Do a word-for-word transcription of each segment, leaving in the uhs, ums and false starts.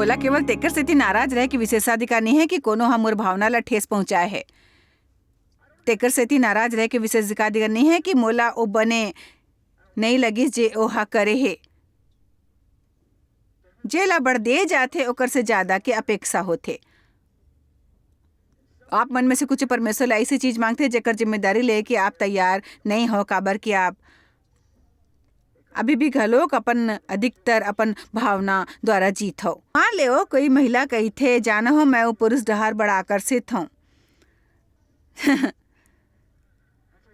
मोला केवल तेकर सेती नाराज रहे के विशेषाधिकार नइ हे कि कोनो ह मोर भावना ला ठेस पहुंचाए हे। तेकर सेती नाराज रहे के विशेषाधिकार नइ हे कि मोला ओ बने नइ लगिस जे ओहा करे हे। जेला बढ़ दे जाथे, ओकर से ज्यादा के अपेक्षा होथे। आप मन में से कुछ परमेश्वर ला ऐसी चीज मांगथे, जेकर जिम्मेदारी ले के आप तैयार नइ हो, काबर कि आप अभी भी घलोक अपन अधिकतर अपन भावना द्वारा जीत हो। मान लेओ, कोई महिला कहिथे, "जानो हो, मैं वो पुरुष डहार बड़ा आकर्षित हूँ।"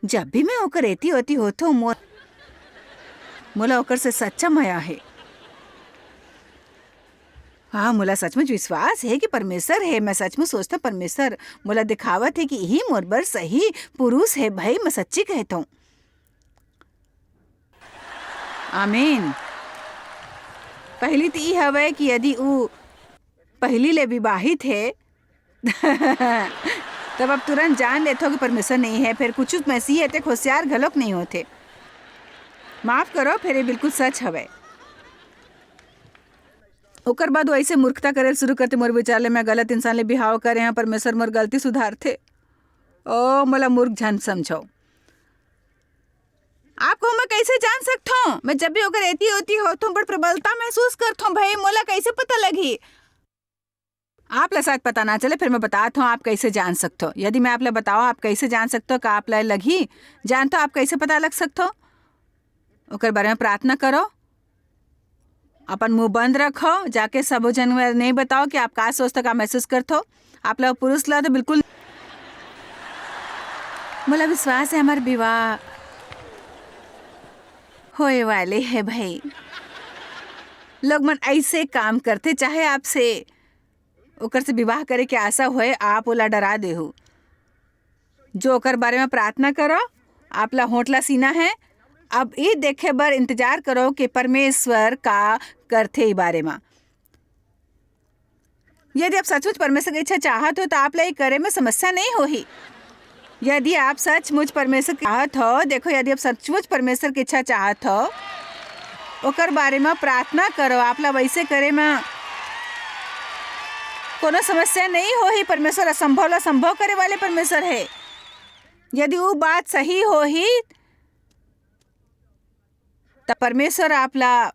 जब भी मैं ओकर एती ओती होथों, मोर, मोला ओकर से सच्चा मया हे। हाँ, मोला सचमुच विश्वास हे कि परमेश्वर हे। मैं सचमुच सोचथों, परमेश्वर मोला दिखावत हे कि इही मोर बर सही पुरुष हे। भाई, मैं सच्ची कहथों। आमीन। पहली तो ई हवय कि यदि ऊ पहली ले विवाहित हे, तब आप तुरंत जान लेथो कि परमेश्वर नइ हे। फिर कुछ मसीही अतेक होशियार घलोक नइ होथे। माफ करो, फिर ये बिल्कुल सच हवय। ओकर बाद वो ऐसे मूर्खता करे शुरू करथे, "मोर विचार ले मैं गलत इंसान ले बिहाव करे हंव, परमेश्वर मोर गलती सुधारथे।" ओ, मोला मूर्ख झन समझो। आप कहू मैं कैसे जान सकथों? मैं जब भी ओकर एती ओती होथों, बड़ प्रबलता महसूस करथों। भाई, मोला कैसे पता लगही? आप ला शायद पता ना चले, फिर मैं बतात हूँ, आप कैसे जान सकथो। यदि मैं आप ला बताओ, आप कैसे जान सकथो, का आप ला लगही? जानथो, आप कैसे पता लग सकथो? ओकर बारे में प्रार्थना करो, अपन मुंह बंद रखो, जाके सबो जन में नहीं बताओ कि आप का सोचथो, का महसूस करथो। आप ला पुरुष ला तो बिल्कुल मोला विश्वास हे, हमार विवाह होए वाले हे भाई। लोग मन ऐसे काम करथे, चाहे आपसे ओकर से विवाह करे के आशा होए, आप ओला डरा देहू। जो ओकर बारे में प्रार्थना करो, आप ला होंठ ला सीना हे। अब ये देखे बर इंतजार करो कि परमेश्वर का करथे ई बारे में। यदि आप सचमुच परमेश्वर की इच्छा चाहत हो, तो आप ला ये करे में समस्या नहीं होही। यदि आप सचमुच परमेश्वर के चाहत हो, देखो, यदि आप सचमुच परमेश्वर की इच्छा चाहत हो, ओकर बारे में प्रार्थना करो। आप ला वैसे करे में कोनो समस्या नहीं होही। परमेश्वर असंभव ला संभव करे वाले परमेश्वर हे। यदि वो बात सही होही, त परमेश्वर आप ला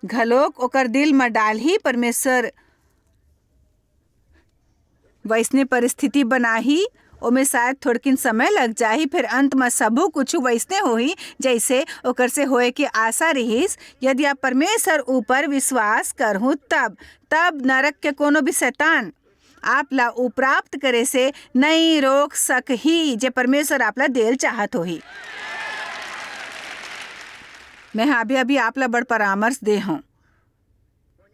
घलोक ओकर दिल म डालही। परमेश्वर वैसने परिस्थिति बनाही, ओमे शायद थोड़किन समय लग जाही, फिर अंत म सबो कुछु वैसने होही, जैसे ओकर से होए के आशा रिहिस। यदि आप परमेश्वर ऊपर विश्वास करहू, तब, तब नरक के कोनो भी शैतान आप ला उ प्राप्त करे से नई रोक सकही, जे परमेश्वर आप ला देल चाहत होही। मैं हा अभी, अभी आप ला बड़ परामर्श दे हूँ।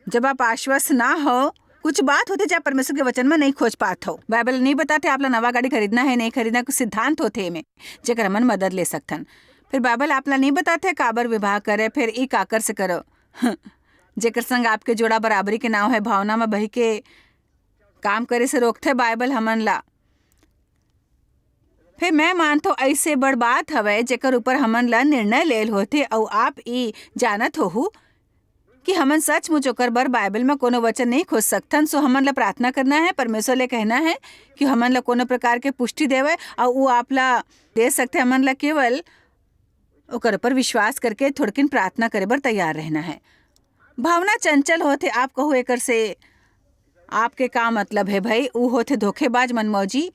जब आप आश्वस्त ना हो, कुछ बात होथे, जब परमेश्वर के वचन में नहीं खोज पात हो। बाइबल नहीं बताथे आप ला नवा गाड़ी खरीदना है, नहीं खरीदना, कुछ सिद्धांत होथे एमे, जेकर हमन मदद ले सकथन। फिर बाइबल आप ला नहीं बताथे काबर विवाह करे, फिर ई काकर से करो। जेकर संग आपके जोड़ा बराबरी के नाव है, भावना में बही के काम करे से रोकथे बाइबल हमन ला। फेर मैं मानथों, अइसे बड़ बात हवय, जेकर ऊपर हमन ला निर्णय लेल होथे, अऊ आप ई जानत होहू कि हमन सचमुच ओकर बर बाइबल म कोनो वचन नइं खोज सकथन। सो हमन ला प्रार्थना करना हे, परमेश्वर ले कहना हे कि हमन ला कोनो प्रकार के पुष्टि देवय, अऊ वो आप ला दे सकथे। हमन ला केवल ओकर ऊपर विश्वास करके थोड़किन प्रार्थना करे बर तैयार रहना हे। भावना चंचल होथे, आप कहू, एकर से आपके का मतलब हे भई? ऊ होथे धोखेबाज, मनमौजी,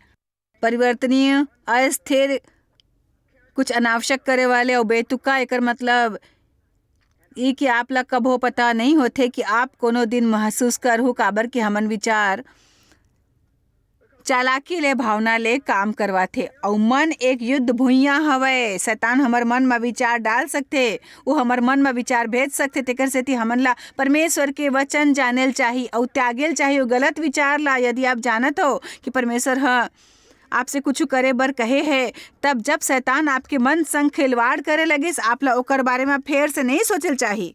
परिवर्तनीय, अस्थिर, कुछ अनावश्यक करे वाले अउ बेतुका। एकर मतलब ई कि आप ला कभो पता नइं होथे कि आप कोनो दिन महसूस करहू, काबर कि हमन विचार चालाकी ले, भावना ले काम करवाथे। अउ मन एक युद्ध भुइयां हवय। शैतान हमर मन म विचार डाल सकथे, वो हमर मन म विचार भेज सकथे। तेकर सेती हमन ला परमेश्वर के वचन जानेल चाही अउ त्यागेल चाही वो गलत विचार ला। यदि आप जानत हो कि परमेश्वर ह आपसे कुछ करे बर कहे हे, तब जब शैतान आपके मन संग खिलवाड़ करे लगिस, आप ला ओकर बारे म फेर से नइं सोचेल चाही।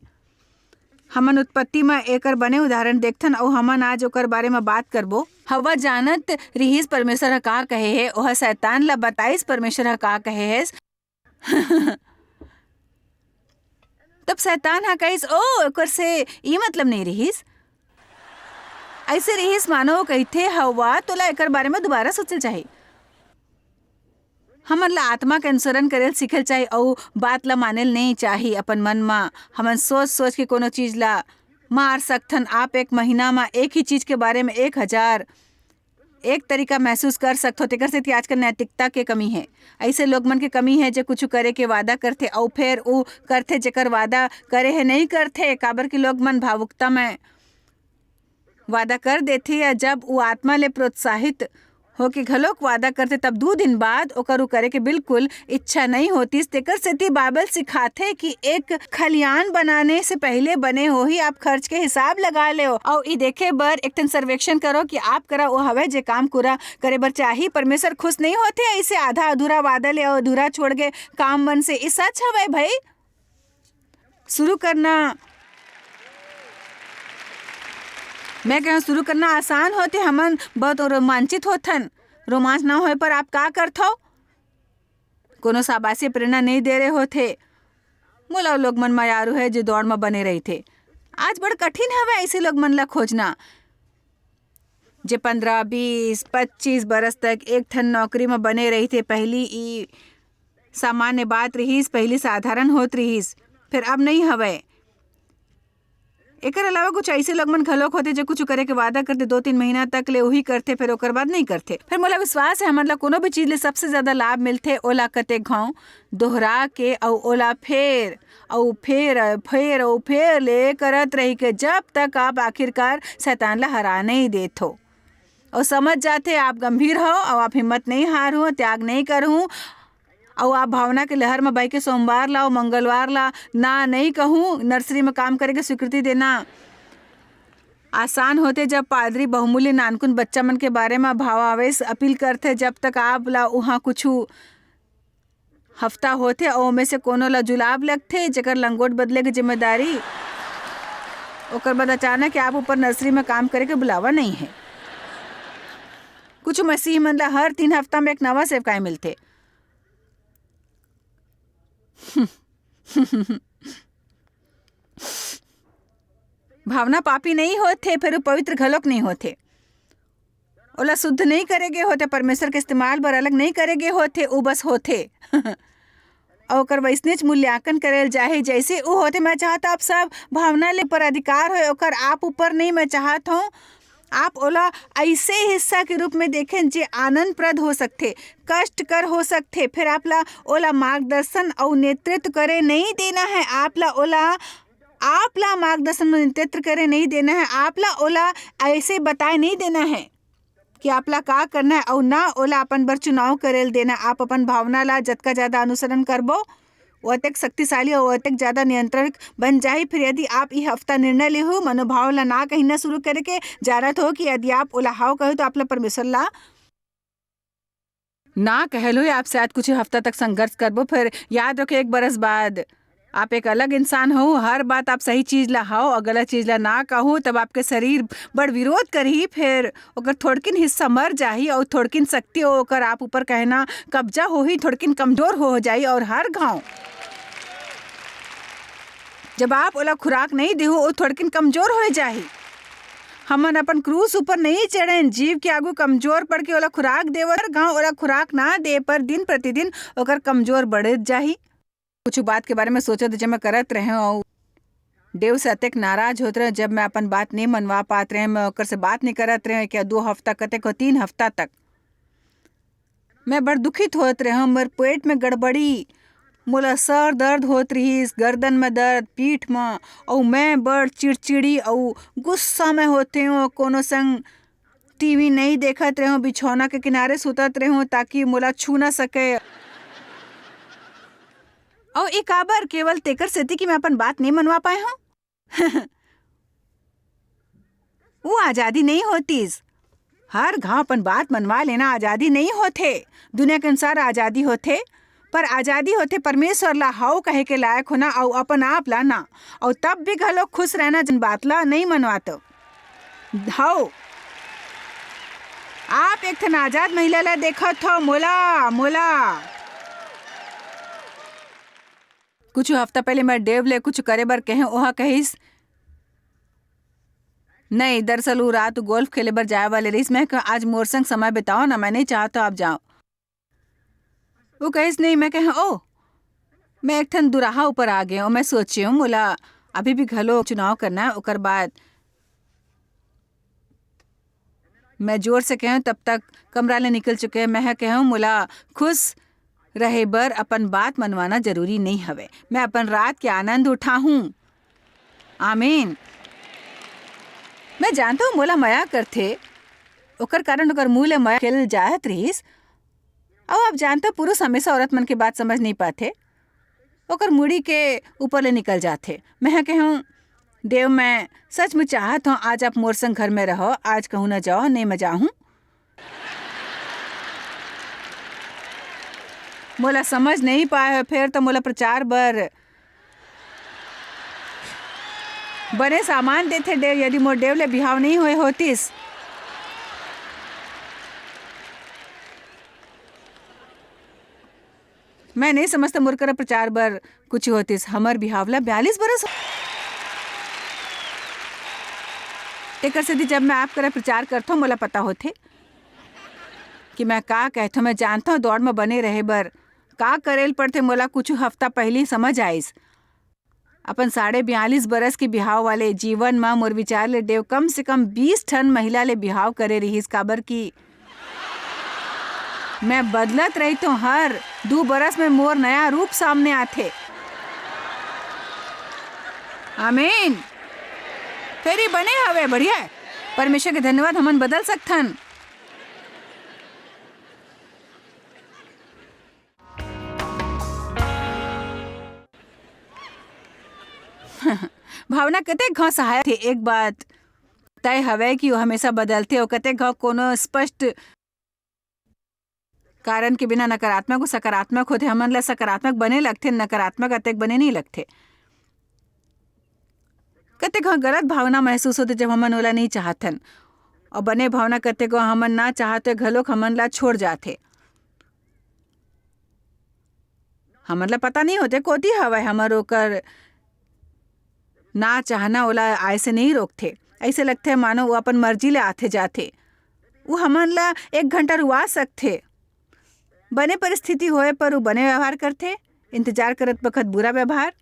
हमन उत्पत्ति म एकर बने उदाहरण देखथन अऊ हमन आज ओकर बारे म बात करबो। हव्वा जानत रिहिस परमेश्वर ह का कहे हे, ओह शैतान ला बताइस परमेश्वर ह का कहे हे। तब शैतान ह कहिस, "ओ, ओकर से ई मतलब नइं रिहिस।" अइसे रिहिस मानो वो कहिथे, "हवा, तोला एकर बारे म दुबारा सोचे ल चाही।" हमन ला आत्मा के अनुसरण करे ल सीखे ल चाही अउ बात ला माने ल नइ चाही। अपन मन म हमन सोच-सोच के कोनो चीज ला मार सकथन। आप एक महीना म एक ही चीज के बारे म एक हजार एक तरीका महसूस कर सकथो, तेकर सेती आजकल नैतिकता के कमी हे। अइसे लोग मन के कमी हे, जे कुछु करे के वादा करथे अउ फेर ऊ करथे, जेकर वादा करे हे, नइ करथे, काबर कि लोग मन भावुकता म वादा कर देथे, या जब ऊ आत्मा ले प्रोत्साहित होके घलोक वादा करथे, तब दू दिन बाद ओकर ऊ करे के बिल्कुल इच्छा नइ होतिस। तेकर सेती बाइबल सिखाथे कि एक खलियान बनाने से पहिले बने होही, आप खर्च के हिसाब लगा लेव। अउ ई देखे बर एक ठन सर्वेक्षण करो कि आप करा ओ हवय, जे काम पूरा करे बर चाही। परमेश्वर खुश नइ होथे अइसे आधा अधूरा वादा ले अउ अधूरा छोड़ के काम मन से। ई सच हवय भाई। शुरू करना, मैं कहूँ, शुरू करना आसान होथे। हमन बहुत रोमांचित होथन। रोमांच ना होए पर आप का करथव? कोनो शाबाशी प्रेरणा नइ दे रहे होथे। मोला लोग मन मयारू हे, जे दौड़ म बने रहिथे। आज बड़ कठिन हवय अइसे लोग मन ला खोजना, जे पंद्रह, बीस, पच्चीस बरस तक एक ठन नौकरी म बने रहिथे। पहिली ई सामान्य बात रिहिस, पहिली साधारण होत रिहिस, फेर अब नइ हवय। एकर अलावा कुछ अइसे लोग मन घलोक होथे, जे कुछ करे के वादा करथे, दो तीन महीना तक ले उही करथे, फेर ओकर बाद नइ करथे। फेर मोला विश्वास हे, हमन ला कोनो भी चीज ले सबसे ज्यादा लाभ मिलथे, ओला कतेक घांव दोहरा के अउ ओला फेर अउ फेर, फेर अउ फेर ले करत रहि के, जब तक आप आखिरकार शैतान ला हरा नइ देथो। अउ समझ जाथे, आप गंभीर हो अउ आप हिम्मत नइ हारहू, त्याग नइ करहू। अउ आप भावना के लहर म बह के सोमवार ला अउ मंगलवार ला ना नइ कहूँ, नर्सरी म काम करे के स्वीकृति देना आसान होथे, जब पादरी बहुमूल्य नानकुन बच्चा मन के बारे म भावावेश अपील करथे। जब तक आप ला उहाँ कुछु हफ्ता होथे अउ ओमे से कोनो ला जुलाब लगथे, जेकर लंगोट बदले के जिम्मेदारी, ओकर बाद अचानक आप ऊपर नर्सरी म काम करे के बुलावा नइ हे। कुछ मसीही मन ला हर तीन हफ्ता म एक नवा सेवकाई मिलथे। भावना पापी नइ होथे, फेर वो पवित्र घलोक नइ होथे। ओला शुद्ध नइ करे गे होथे, परमेश्वर के इस्तेमाल बर अलग नइ करे गे होथे, वो बस होथे। अउ ओकर वइसनेच मूल्यांकन करे ल जाही, जइसे वो होथे। मैं चाहत, आप सब भावना ले पर अधिकार होय, ओकर आप ऊपर नइ। मैं चाहत हूँ, आप ओला अइसे हिस्सा के रूप में देखें, जे आनंदप्रद हो सकथे, कष्टकर हो सकथे। फेर आप ला ओला मार्गदर्शन अउ नेतृत्व करे नइ देना हे। आप ला ओला, आप ला मार्गदर्शन अउ नेतृत्व करे नइ देना हे। आप ला ओला अइसे बताए नइ देना हे कि आप ला का करना हे, अउ ना ओला अपन बर चुनाव करे ल देना। आप अपन भावना ला जतका ज्यादा अनुसरण करबो, ओतेक शक्तिशाली अउ ओतेक ज्यादा नियंत्रण बन जाही। फिर यदि आप ई हफ्ता निर्णय लेहू, मनोभाव ला ना कहना शुरू करे के, जानत हो कि यदि आप ओला हाव कहो, तो आप ला परमेश्वर ला ना कहल होई, आप शायद कुछ हफ्ता तक संघर्ष करबो। फिर याद रखो, एक बरस बाद आप एक अलग इंसान हो। हर बात आप सही चीज ला हाव और गलत चीज ला ना कहो, तब आपके शरीर बड़ विरोध करही। फिर ओकर थोड़किन हिस्सा मर जाही और थोड़किन शक्ति ओकर आप ऊपर कहना कब्जा होही, थोड़किन कमजोर हो जाही। और हर घाव जब आप ओला खुराक नहीं देहू, ओ थोड़किन कमजोर हो जाही। हमन अपन क्रूस ऊपर नहीं चढ़ेन, जीव के आगू कमजोर पड़ के ओला खुराक देवत, हर घाव ओला खुराक ना दे पर दिन प्रतिदिन ओकर कमजोर बढ़त जाही। कुछ बात के बारे में सोचत जब मैं करत रहे हूँ, डेव से अतेक नाराज होत रहे, जब मैं अपन बात नहीं मनवा पात रहे, मैं ओकर से बात नहीं करत रहे, क्या दो हफ्ता कतेक हो, तीन हफ्ता तक मैं बड़ दुखित होत रहे हूँ। मोर पेट में गड़बड़ी, मोला सर दर्द होत रहिस, गर्दन में दर्द, पीठ में, अउ मैं बड़ चिड़चिड़ी अउ गुस्सा में होते हूँ। कोनो संग टीवी नहीं देखत रहे हूँ, बिछौना के किनारे सुतत रहे हूँ ताकि मोला छू ना सके। अउ ए काबर? केवल तेकर सेती कि मैं अपन बात नहीं मनवा पाए हूँ। वो आजादी नहीं होतीस। हर घाव अपन बात मनवा लेना आजादी नहीं होथे। दुनिया के अनुसार आजादी होथे, पर आजादी होथे परमेश्वर ला हव कहे के लायक होना अउ अपन आप ला ना। अउ तब भी घलो खुश रहना, जन बात ला नहीं मनवात हव। आप एक ठन आजाद महिला ला देखत हव, मोला, मोला। कुछ हफ्ता पहले मैं डेव ले कुछ करे बर कहे, ओहा कहिस, नहीं, दरअसल वो रात गोल्फ खेले बर जाए वाले रहिस। मैं कहेंव, "आज मोर संग समय बिताओ ना, मैं नहीं चाहत हंव आप जाओ।" वो कहिस, "नहीं।" मैं कहेंव, "ओ, मैं एक ठन दुराहा ऊपर आ गेंव, मैं सोचेंव मोला अभी भी घलो चुनाव करना हे।" ओकर बाद मैं जोर से कहेंव, तब तक कमरा ले निकल चुके हे। मैं ह कहेंव, "मोला खुश रहे बर अपन बात मनवाना जरूरी नहीं हवे। मैं अपन रात के आनंद उठाहूं।" आमीन। मैं जानथंव, मोला मया करथे, ओकर कारण ओकर मुंह ले मया निकल जात रहिस। अउ आप जानथव, पुरुष हमेशा औरत मन के बात समझ नहीं पाथे। ओकर मुड़ी के ऊपर ले निकल जाथे। मैं ह कहेंव, "देव, मैं सचमुच चाहत हंव, आज आप मोर संग घर में रहव, आज कहूं न जाओ, नहीं मैं जाहूं।" मोला समझ नहीं पाए हो, फेर तो मोला प्रचार बर बने सामान देथे देव। यदि मोर देव ले बिहाव नहीं होए होतिस, मैं नहीं समझता मोर करा प्रचार बर कुछ होतिस। हमर बिहाव ला बयालीस बरस हो, तेकर सेती जब मैं आप करा प्रचार करथंव, मोला पता होथे कि मैं का कहथंव। मैं जानथंव, दौड़ म बने रहे बर का करे ल पड़थे। मोला कुछ हफ्ता पहिली समझ आइस। अपन साढ़े बयालीस बरस के बिहाव वाले जीवन म मोर विचार ले देव कम से कम बीस ठन महिला ले बिहाव करे रिहिस, काबर कि मैं बदलत रहिथंव, हर दू बरस में मोर नया रूप सामने आथे। आमीन। फेर ये बने हवे, बढ़िया हे। परमेश्वर के धन्यवाद, हमन बदल सकथन। भावना कतेक घाव सहायक थे। एक बात तय हवय कि वो हमेशा बदलथे। वो कतेक घाव कोनो स्पष्ट कारण के बिना नकारात्मक, वो सकारात्मक होथे। हमन ला सकारात्मक बने लगथे, नकारात्मक अतेक बने नहीं लगथे। कतेक घाव गलत भावना महसूस होथे, जब हमन ओला नहीं चाहथन, और बने भावना कतेक घाव हमन ना चाहते घलोक हमन ला छोड़ जाथे। हमन ला पता नहीं होथे कोती हवय, हमर ओकर ना चाहना ओला आय से नहीं रोकथे। ऐसे लगथे मानो वो अपन मर्जी ले आथे जाथे। वो हमन ला एक घंटा रुआ सकथे। बने परिस्थिति होए पर वो बने व्यवहार करथे, इंतजार करत बखत बुरा व्यवहार।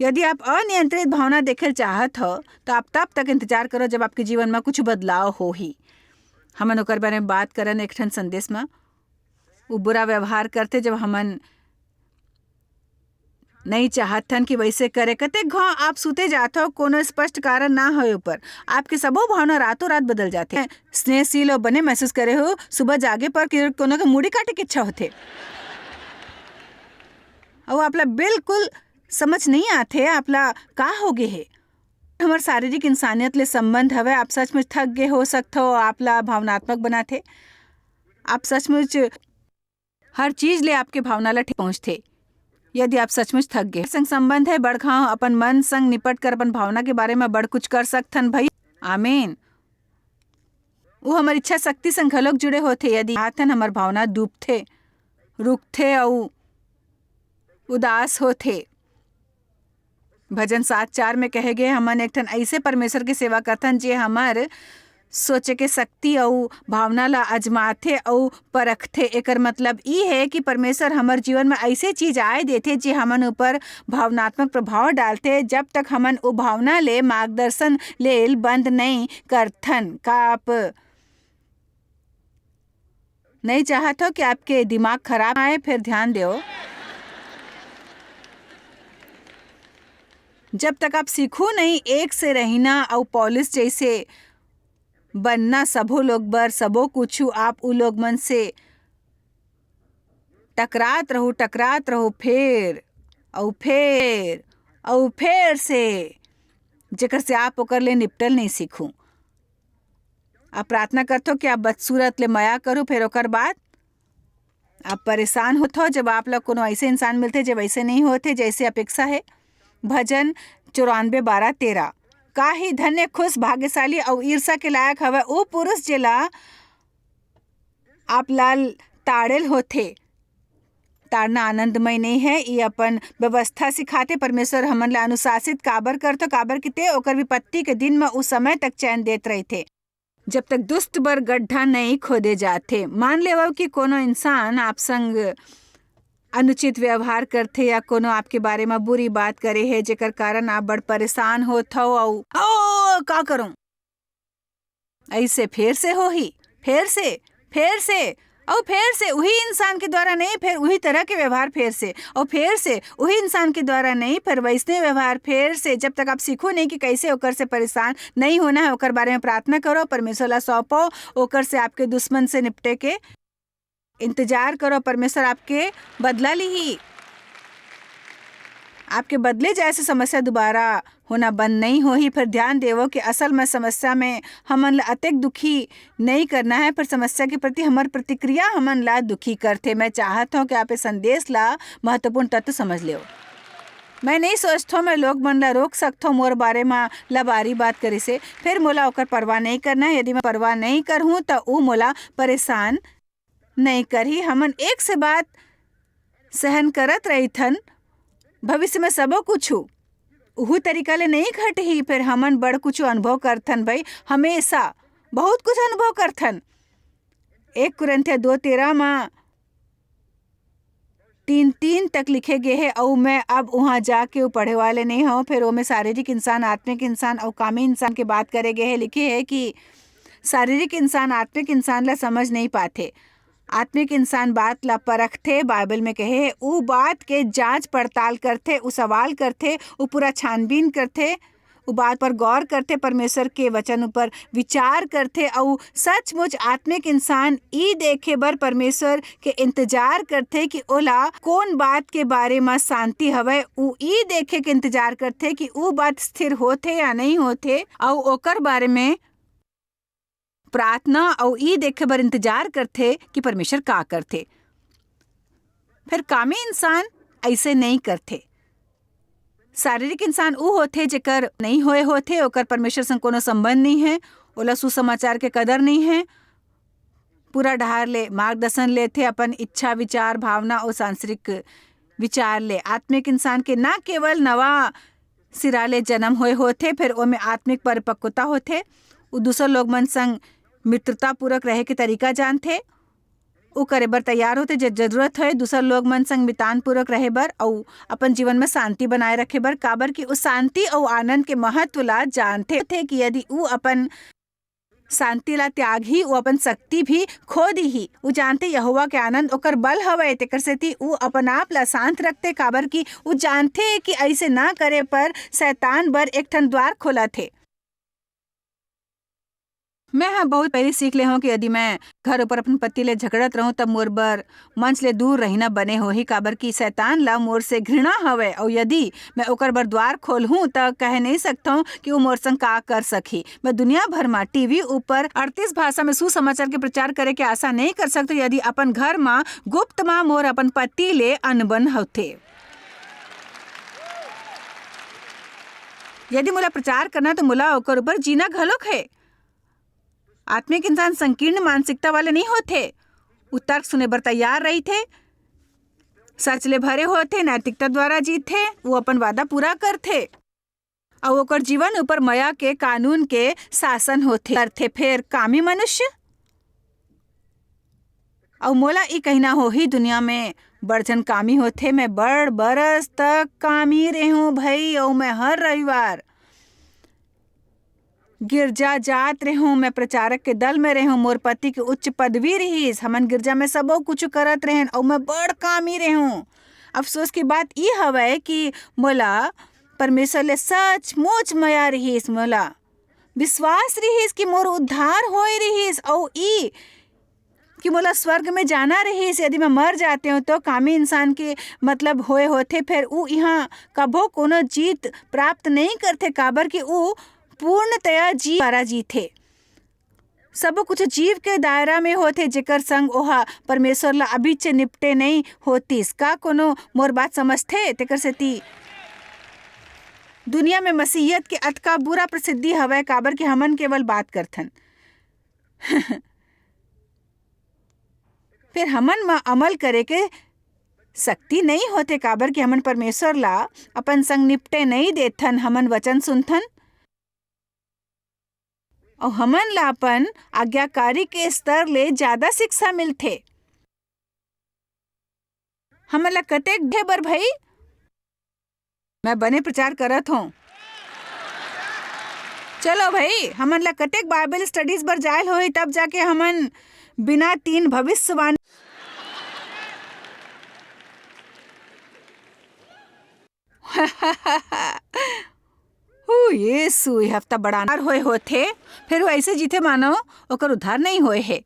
यदि आप अनियंत्रित भावना देखे ल चाहत हो, तो आप तब तक इंतजार करो जब आपके जीवन में कुछ बदलाव होही। हमन ओकर बारे में बात करन एक ठन संदेश में। वो बुरा व्यवहार करथे जब हमन नहीं चाहत हन कि वैसे करे। कतेक घाव आप सुते जात हो, कोनो स्पष्ट कारण ना होए ऊपर आपके सबो भावना रातों रात बदल जाथे। स्नेहशील और बने महसूस करे हो, सुबह जागे पर कि कोनो के मुड़ी काटे के इच्छा होथे। अउ आपला बिल्कुल समझ नहीं आथे, आपला का हो गे हे। हमर शारीरिक इंसानियत ले संबंध हवे। आप सचमुच थक गे हो सकथो, आपला भावनात्मक बनाथे। आप सचमुच हर चीज ले आपके भावना ला ठेस पहुंचथे। यदि आप सचमुच थक गे संग संबंध है, बड़ घाव अपन मन संग निपट कर अपन भावना के बारे में बड़ कुछ कर सकथन भई। आमीन। वो हमर इच्छा शक्ति संग घलोक जुड़े होथे। यदि हाथन हमर भावना डूबथे, रुकथे अउ उदास होथे। भजन सात चार में कहे गे, हमन एक ठन ऐसे परमेश्वर के सेवा करथन, जे हमर सोचे के शक्ति अउ भावना ला आजमाथे अउ परखथे। एकर मतलब ई हे कि परमेश्वर हमर जीवन में ऐसे चीज आए देथे, जे हमन ऊपर भावनात्मक प्रभाव डालथे, जब तक हमन ओ भावना ले मार्गदर्शन लेल बंद नहीं करथन। का आप नहीं चाहत हो कि आपके दिमाग खराब आए? फिर ध्यान दो, जब तक आप सीखो नहीं एक से रहना अउ पॉलिश जैसे बनना, सबो लोग बर सबो कुछ, आप उ लोग मन से टकरात रहू, टकरात रहू, फेर अउ फेर अउ फेर से, जेकर से आप ओकर ले निपटल नहीं सीखू। आप प्रार्थना करथो कि आप बदसूरत ले मया करू, फेर ओकर बाद आप परेशान होथो, जब आप ला कोनो ऐसे इंसान मिलथे, जे वैसे नहीं होथे, जैसे अपेक्षा है। भजन चौरानबे बारह तेरह। का ही धन्य, खुश, भाग्यशाली अउ ईर्षा के लायक हवय ओ पुरुष, जेला आप ला ताड़ेल होथे, ताड़ना आनंदमय नहीं है। ये अपन व्यवस्था सिखाते। परमेश्वर हमन ला अनुशासित काबर करथो? काबर कि ते ओकर विपत्ति के दिन म उस समय तक चैन देत रहिथे, जब तक दुष्ट बर गड्ढा नहीं खोदे जाथे। मान लेवो कि कोनो इंसान आप संग अनुचित व्यवहार करथे या कोनो आपके बारे म बुरी बात करे हे, जेकर कारण आप बड़ परेशान होत हव, अउ, "ओ, का करूं?" ऐसे फेर से होही, फेर से, फेर से, अउ फेर से उही इंसान के द्वारा नहीं, फेर उही तरह के व्यवहार फेर से, अउ फेर से उही इंसान के द्वारा नहीं, फेर वैसने व्यवहार फेर से, जब तक आप सीखो नहीं कि कैसे ओकर से परेशान नहीं होना है। ओकर बारे में प्रार्थना करो, परमेश्वर ला सौंपो, ओकर से, आपके दुश्मन से निपटे के इंतजार करो, परमेश्वर आपके बदला लिही। आपके बदले जाए से समस्या दोबारा होना बंद नहीं होही। फिर ध्यान देवो कि असल में समस्या में हमन ला अतेक दुखी नहीं करना है, पर समस्या के प्रति हमर प्रतिक्रिया हमन ला दुखी करथे। मैं चाहत हूँ कि आप ये संदेश ला महत्वपूर्ण तत्व समझ लेव। मैं नहीं सोचथो मैं लोग मन ला रोक सकथो मोर बारे म लबारी बात करे से। फिर मोला ओकर परवाह नहीं करना है। यदि मैं परवाह नहीं करहूँ, त ऊ मोला परेशान नहीं करही। हमन एक से बात सहन करत रहिथन, भविष्य में सबो कुछु उहू तरीका ले नहीं घटही। फिर हमन बड़ कुछु अनुभव करथन भाई, हमेशा बहुत कुछ अनुभव करथन। एक कुरिन्थिया दो तेरह म तीन तीन तक लिखे गे हे, अउ मैं अब उहाँ जाके वो पढ़े वाले नहीं हूँ। फिर ओमे शारीरिक इंसान, आत्मिक इंसान अउ कामी इंसान के बात करे गे हे। लिखे हे कि शारीरिक इंसान आत्मिक इंसान ला समझ नहीं पाथे। आत्मिक इंसान बात ला परखथे, बाइबल में कहे हे, ऊ बात के जांच पड़ताल करथे, ऊ सवाल करथे, ऊ पूरा छानबीन करथे, ऊ बात पर गौर करथे, परमेश्वर के वचन ऊपर विचार करथे, अऊ सचमुच आत्मिक इंसान ई देखे बर परमेश्वर के इंतजार करथे कि ओला कोन बात के बारे म शांति हवय। ऊ ई देखे के इंतजार करथे कि ऊ बात स्थिर होथे या नहीं होथे, अऊ ओकर बारे में प्रार्थना अऊ ई देखे बर इंतजार करथे कि परमेश्वर का करथे। फेर कामी इंसान अइसे नइ करथे। शारीरिक इंसान ऊ होथे, जेकर नइ होए होथे, ओकर परमेश्वर संग कोनो संबंध नइ हे, ओला सुसमाचार के कदर नइ हे। पूरा डहार ले मार्गदर्शन लेथे, अपन इच्छा, विचार, भावना अऊ सांसारिक विचार ले। आत्मिक इंसान के न केवल नवा सिरा ले जन्म होए होथे, फेर ओमे आत्मिक परिपक्वता होथे। ऊ दूसर लोग मन संग मित्रतापूर्वक रहे के तरीका जानथे। ऊ करे बर तैयार होथे, जब जरूरत होए, दूसर लोग मन संग मितानपूर्वक रहे बर अऊ अपन जीवन में शांति बनाए रखे बर, काबर कि ऊ शांति अऊ आनंद के महत्व ला जानथे कि यदि ऊ अपन शांति ला त्यागही, ऊ अपन शक्ति भी खो दीही। ऊ जानथे यहोवा के आनंद ओकर बल हवय, तेकर सेती ऊ अपन आप ला शांत रखथे, काबर कि ऊ जानथे कि अइसे ना करे पर शैतान बर एक ठन द्वार खोलत हे। मैं ह बहुत पहिली सीख ले हूँ कि यदि मैं घर ऊपर अपन पति ले झगड़त रहूँ, तब मोर बर मंच ले दूर रहिना बने होही, काबर कि शैतान ला मोर से घृणा हवय, अउ यदि मैं ओकर बर द्वार खोलहूँ, त कह नहीं सकथौं कि वो मोर संग का कर सकही। मैं दुनिया भर म टीवी ऊपर अड़तीस भाषा में सुसमाचार के प्रचार करे के आशा नहीं कर सकथौं, यदि अपन घर म गुप्त म मोर अपन पति ले अनबन होथे। यदि मोला प्रचार करना, तो मोला ओकर ऊपर जीना घलोक हे। आत्मिक इंसान संकीर्ण मानसिकता वाले नहीं होथे। ऊ तर्क सुने बर तैयार रहिथे, सच ले भरे होथे, नैतिकता द्वारा जीतथे, वो अपन वादा पूरा करथे, अउ ओकर जीवन ऊपर मया के कानून के शासन होथे, करथे। फेर कामी मनुष्य, अउ मोला ई कहिना होही, दुनिया में बड़ झन कामी होथे। मैं बड़ बरस तक कामी रेहूं भई, अउ मैं हर रविवार गिरजा जात रेहूं, मैं प्रचारक के दल में रेहूं, मोर पति के उच्च पदवी रिहिस, हमन गिरजा में सबो कुछु करत रेहेन, अउ मैं बड़ कामी रेहूं। अफसोस की बात ई हवय कि मोला परमेश्वर ले सचमुच मया रिहिस, मोला विश्वास रिहिस कि मोर उद्धार होए रिहिस, अउ ई कि मोला स्वर्ग में जाना रिहिस। यदि मैं मर जाते हूँ, तो कामी इंसान के मतलब होए होथे, फेर ऊ इहाँ कभो कोनो जीत प्राप्त नहीं करथे, काबर कि ऊ पूर्णतया जी द्वारा जीथे। सबो कुछ जीव के दायरा में होथे, जेकर संग ओहा परमेश्वर ला अभी चे निपटे नहीं होतिस। का कोनो मोर बात समझथे? तेकर सेती दुनिया में मसीहियत के अतका बुरा प्रसिद्धि हवय, काबर कि हमन केवल बात करथन। फेर हमन म अमल करे के शक्ति नइ होथे, काबर कि हमन परमेश्वर ला अपन संग निपटे नइ देथन, हमन वचन सुनथन। अउ हमन ला अपन आज्ञाकारी के स्तर ले ज्यादा शिक्षा मिलथे। हमन ला कतेक दे बर भई? मैं बने प्रचार करत हों। चलो भई, हमन ला कतेक बाइबल स्टडीज बर जायल होही, तब जाके हमन बिना तीन भविष्यवाणी हू, यीशु, ये हफ्ता बड़ा अनार होए होथे, फिर वो ऐसे जीथे मानो ओकर उद्धार नहीं होए हे।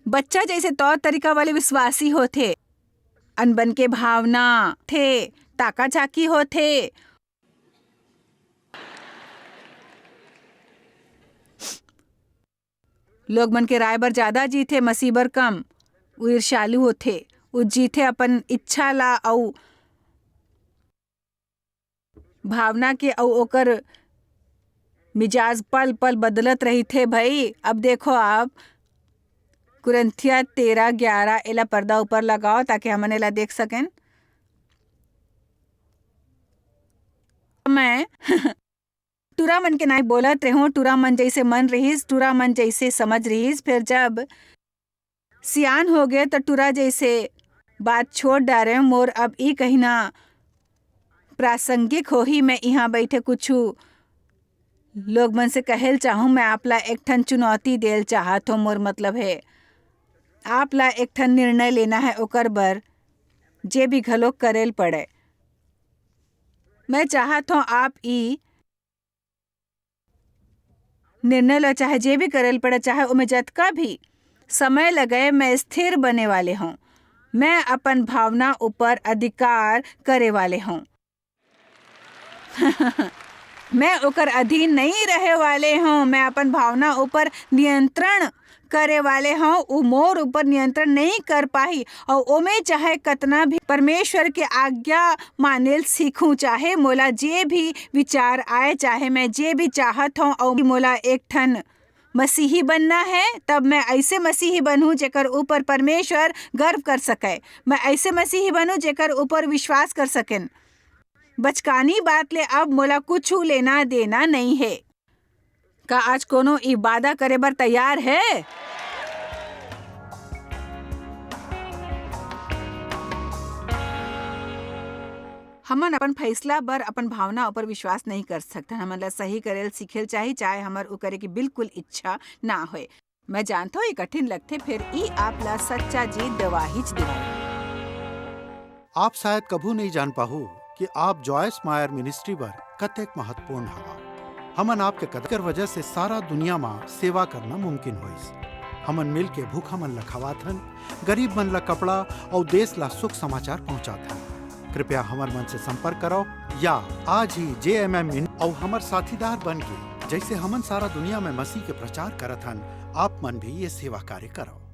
बच्चा जैसे तौर तरीका वाले विश्वासी होथे, अनबन के भावना थे, ताका झाकी होथे। लोग मन के राय बर ज्यादा जीथे, मसीह बर कम। वो ईर्ष्यालु होथे, वो जीथे अपन इच्छा ला अउ भावना के, अउ ओकर मिजाज पल पल बदलत रहिथे। भई, अब देखो आप कुरिन्थिया तेरह ग्यारह, एला पर्दा ऊपर लगाओ ताकि हमन एला देख सकेन। मैं टूरा मन के नाई बोलत रेहों, टूरा मन जैसे मन रहिस, टूरा मन जैसे समझ रहिस। फिर जब सियान हो गए, तो टूरा जैसे बात छोड़ डारे। मोर अब ई कहना प्रासंगिक होही, मैं इहाँ बैठे कुछु लोग मन से कहेल चाहूँ, मैं आप ला एक ठन चुनौती देल चाहत हों। मोर मतलब हे, आप ला एक ठन निर्णय लेना है, ओकर बर जे भी घलो करेल पड़े। मैं चाहत हों, आप ई निर्णय ला, चाहे जे भी करेल पड़े, चाहे ओमे जतका भी समय लगे, मैं स्थिर बने वाले हों। मैं अपन भावना ऊपर अधिकार करे वाले हों। मैं ओकर अधीन नहीं रहे वाले हों। मैं अपन भावना ऊपर नियंत्रण करे वाले हों। उ मोर ऊपर नियंत्रण नहीं कर पाही, अउ ओमे चाहे कतना भी परमेश्वर के आज्ञा मानेल सीखूं, चाहे मोला जे भी विचार आए, चाहे मैं जे भी चाहत हों, अउ मोला एक ठन मसीही बनना है, तब मैं ऐसे मसीही बनूं, जेकर ऊपर परमेश्वर गर्व कर सके। मैं ऐसे मसीही बनूं, जेकर ऊपर विश्वास कर सकेन। बचकानी बात ले अब मोला कुछु लेना देना नहीं है। का आज कोनो ई वादा करे बर तैयार है? हमन अपन फैसला बर अपन भावना ऊपर विश्वास नहीं कर सकथन। हमन ला सही करेल सीखेल चाही, चाहे हमर उ करे के बिल्कुल इच्छा ना होए। मैं जानथों, ये कठिन लगथे, फेर ई आप ला सच्चा जीत देवाहीच देवाही। आप शायद कभू नहीं जान पाहू कि आप जॉयस मायर मिनिस्ट्री बर कतेक महत्वपूर्ण हवा। हमन आपके कदम कर वजह से सारा दुनिया मा सेवा करना मुमकिन होइस। हमन मिल के भूखा मन ला खवात हन, गरीब मन ला कपड़ा अउ देश ला सुख समाचार पहुंचात हन। कृपया हमर मन से संपर्क करो या आज ही जे एम एम इन अउ हमर साथीदार बन के, जैसे हमन सारा दुनिया में मसीह के प्रचार करत हन, आप मन भी ये सेवा कार्य करो।